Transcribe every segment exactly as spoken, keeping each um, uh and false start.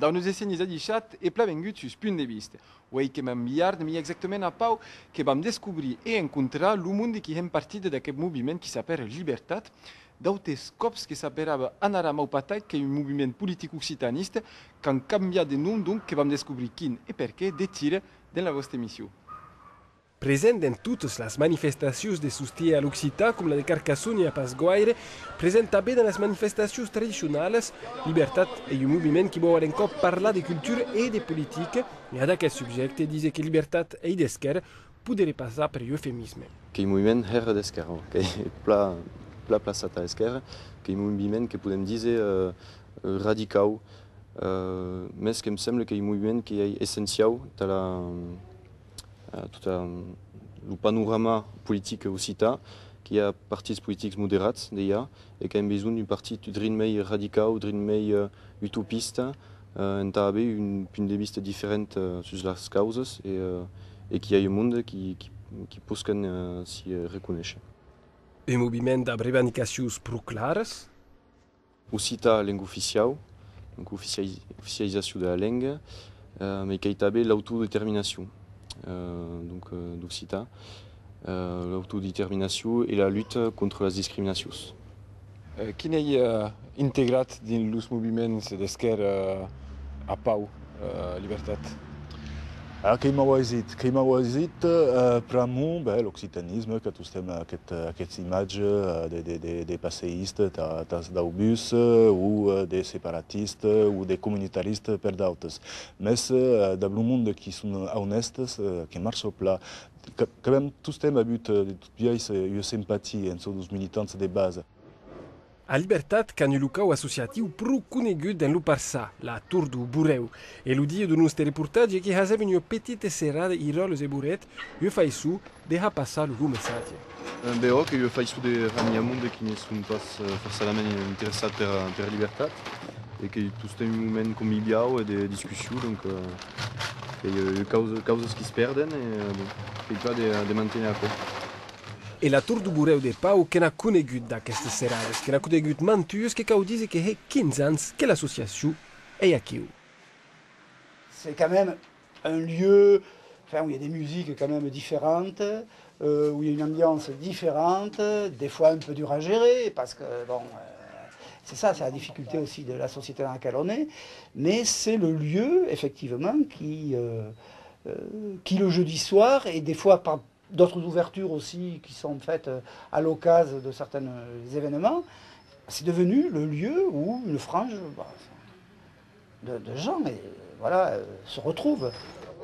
Dab unes decennis adishatz e plan vengut sus Punt de Vista. Uei que vam vier, mei exactament a Pau, que vam descobrir e encontrar lo monde qui hèn partida d'aqueth moviment qui s'apèra Libertat. D'autes còps que s'aperava Anaram au Patac, qu'ei un moviment politic occitanista, qu'an cambiat de nom, donc que vam descobrir quin e perqué de tira dens la vòsta emission. Present dens totas las manifestacions de sostier a l'occitan, com la de Carcassona i a pas guaire, present tanben dens las manifestacions tradicionalas, Libertat ei un moviment qui vòu a l'encòp parlar de cultura e de politica, e ad aqueth subjècte díser que Libertat ei d'esquèrra poderé passar per un eufemisme. Qu'ei un moviment hèra d'esquèrra, qu'ei pla, pla plaçat a esquèrra, qu'ei un moviment que podem díser, eh, radicau, eh, mès que'm sembla qu'ei un moviment qui ei essenciau tà la, eh, tot, eh, lo panorama politic occitan, qu'i a partits politics moderats, dejà, e qu'avem besonh d'un partit drin mei radicau, drin mei, eh, utopista, eh, entà aver un punt de vista diferent, eh, sus las causas e, eh, e qu'i a un monde qui, qui, qui poscan, eh, s'i, eh, reconéisher. Un moviment dab revendicacions pro claras? Occitan, lenga oficiau, donc oficiai-, oficializacion de la lenga, eh, mei qu'ei tanben l'autodeterminacion, eh, donc, eh, d'occitan, eh, l'autodeterminacion e la luta contra las discriminacions. Eh, quin ei, eh, integrat dins los moviments d'esquèrra, eh, a Pau, eh, Libertat? Ah, qu'ei mauaisit, qu'ei mauaisit, eh, pr'amor, ben, l'occitanisme, qu'a tostemps aqueth, aqueth imatge, eh, de, de, de, de passeista tà, tàs dau bus, eh, o, eh, de separatista o de comunitarista per d'autes. Mès, eh, dab lo monde qui son aunèstes, eh, que marcha plan. Que, qu'avem tostemps avut, eh, de tot biais, eh, ua simpatia en çò deus militants de basa. A Libertat, qu'an un locau associatiu pro conegut dens lo Parçan, la Tor deu Borrèu. E lo dia deu nòste reportatge que hasèvan ua petita serada iròlas e boret, ua faiçon de har passar lo, lo messatge. Eh, ben, òc, qu'ei ua faiçon de ranhar monde qui ne son pas, eh, forçadament interessats per, per Libertat, e qu'ei tostemps un moment conviviau e de discussion, donc, eh, qu'ei, eh, causa-, causas qui's pèrden, e, eh, bon, qu'ei plan de, de manténer aquò. E la Tor deu Borrèu de Pau que n'a conegut d'aquestes seradas, que n'a conegut mantuas, que cau díser que hè quinze ans que l'associacion ei aquiu. C'est quand même un lieu, enfin, où il y a des musiques quand même différentes, euh, où il y a une ambiance différente, des fois un peu dure à gérer, parce que, bon, euh, c'est ça, c'est la difficulté aussi de la société dans laquelle on est, mais c'est le lieu, effectivement, qui, euh, euh, qui le jeudi soir, et des fois par d'autres ouvertures aussi qui sont faites, euh, à l'occasion de certains, euh, événements, c'est devenu le lieu où une frange, bah, de, de gens, et, voilà, euh, se retrouve.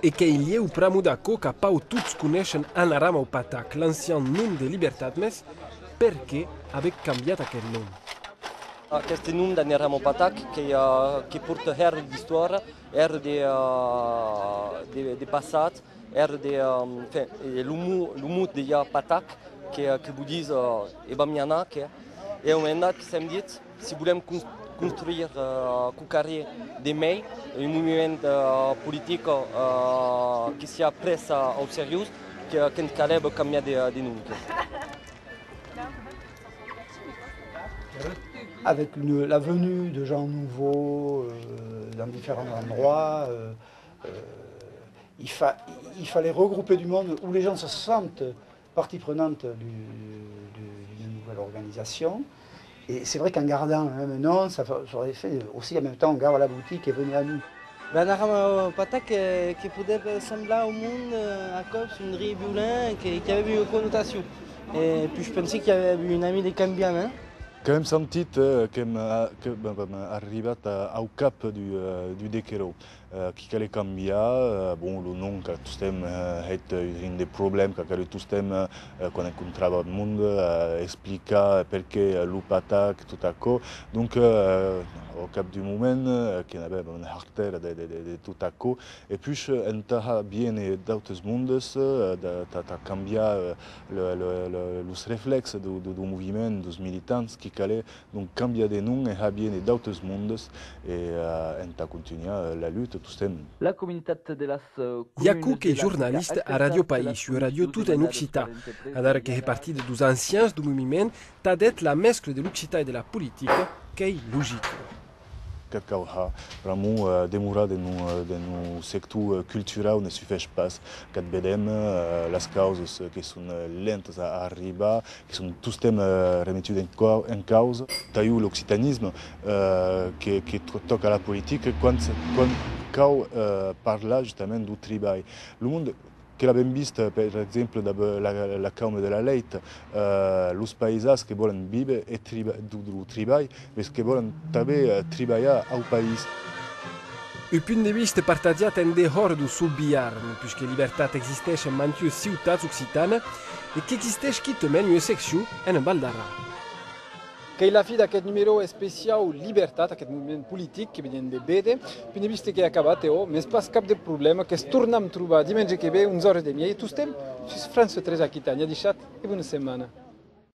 E qu'ei lhèu pr'amor d'aquò qu'a Pau tots coneishen Anaram au Patac, l'ancian nom de Libertat, mès perqué aver cambiat aqueth nom? Aqueste nom d'Anaram au Patac que, euh, que porta hèra d'istòria, hèra de, euh, de, de passat, hèra de, euh, enfin, e lo mo-, lo mot dejà patac, que, que vos ditz, euh, e bamiana, que, e au moment dat que s'èm dit, si volem cons-, construire, euh, quauquarren de mei, un moviment, euh, politic, euh, que sia pres, euh, au seriós, que, que'ns calèva cambiar de, de nom, que. Avec une, la venue de gens nouveaux, euh, dans différents endroits, euh, euh, il fa-, il fallait regrouper du monde où les gens se sentent partie prenante du, du, d'une nouvelle organisation. Et c'est vrai qu'en gardant le même nom, ça fa-, ça aurait fait aussi en même temps, on garde la boutique et venez à nous. Ben, Anaram au Patac, euh, que podèva semblar au monde, euh, a còps un drin violent, que, qui avait une connotation. Et puis je pensais qu'il y avait une envie de cambiar, hein. Qu'avem sentit, eh, qu'èm, eh, que, ben, ben, arribat a, au cap du, eh, du dequerò, eh, qui calè cambiar, eh, bon, lo nom qu'a tostemps, eh, hèt un drin de problèma, qu'a calut tostemps, eh, quan encontrava monde, eh, explicar perqué, eh, lo patac, tot aquò. Donc, eh, au cap d'un moment, eh, que n'avèm un hartèr de, de, de, de tot aquò, e puish, eh, entà har viéner d'autes mondes, eh, de, tà, tà cambiar, eh, le, le, le, los reflèxes deu, deu, deu moviment, deus militants, qui calè, donc, cambiar de nom e har viéner d'autes mondes e, eh, entà contunhar, eh, la luta, tostemps. La comunitat de las, eh, I a comunas quauquei de la jornalista a Ràdio País, ua ràdio tot en occitan. Adara que hè partida deus ancians deu moviment, tà d'eth la mescla de l'occitan e de la politica qu'ei logica. Qu'ac cau har, pr'amor, eh, demorar dens nos, eh, dens nos sectors, eh, culturau ne sufeish pas. Qu'ac vedem, eh, las causas, eh, que son, eh, lentas a arribar, que son tostemps, eh, remetudas en cau-, en causa. Tà jo, l'occitanisme, eh, que, que to-, tòca la politica, quan, quan cau, eh, parlar justament deu tribalh. Lo monde que l'avem vist, per exemple, dab la, la cauma de la lèit, eh, los païsans que vòlen víver e triba-, deu, deu tribalh, mes que vòlen tanben, eh, tribalhar au país. Un punt de vista partatjat en dehòra deu sol Biarn, puisque Libertat existeish en mantuas ciutats occitanas e qu'existeish quitament ua seccion en Val d'Aran. Qu'ei la fin d'aqueth numèro especiau Libertat, aqueth movement politic que venem de véder. Punt de vista qu'ei acabat, e ò, mes pas cap de problèma, que'ns tornam trobar dimenge que ven, onze oras e miei, tostemps sus France tres Aquitània. Adishatz e bona setmana.